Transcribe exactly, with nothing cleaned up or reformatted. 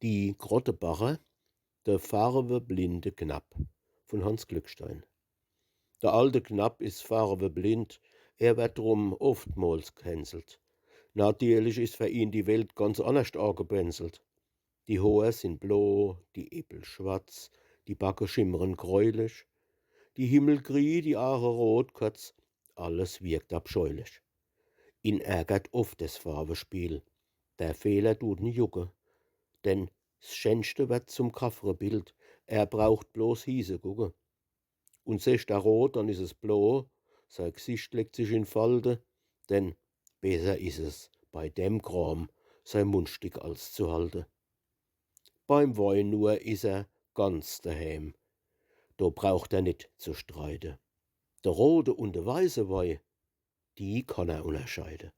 Die Grottebacher, der farweblinde Knapp von Hanns Glückstein. Der alte Knapp is farweblind, er werd drum oftmols gehänselt. Natierlich is fer ihn die Welt ganz annerscht agebänselt. Die Hoor sin blo, die Äppel schwarz, die Backe schimmern gräulich, die Himmel grie, die Aache rot, kurz, alles wirkt abscheulich. Ihn ärgert oft des Farwespiel. Der Fehler dut en jucke, denn s Schänschte werd zum Kaffrebild, er braucht bloß hiesegucke. Un secht er rot, dann is es blo, sei Gsicht legt sich in Falde, denn besser is es, bei dem Kram sei Mundstick als zu halde. Beim Wei nur is er ganz dehäm, do braucht er nit zu streide. De rote un de weiße Wei, die kann er unnerscheide.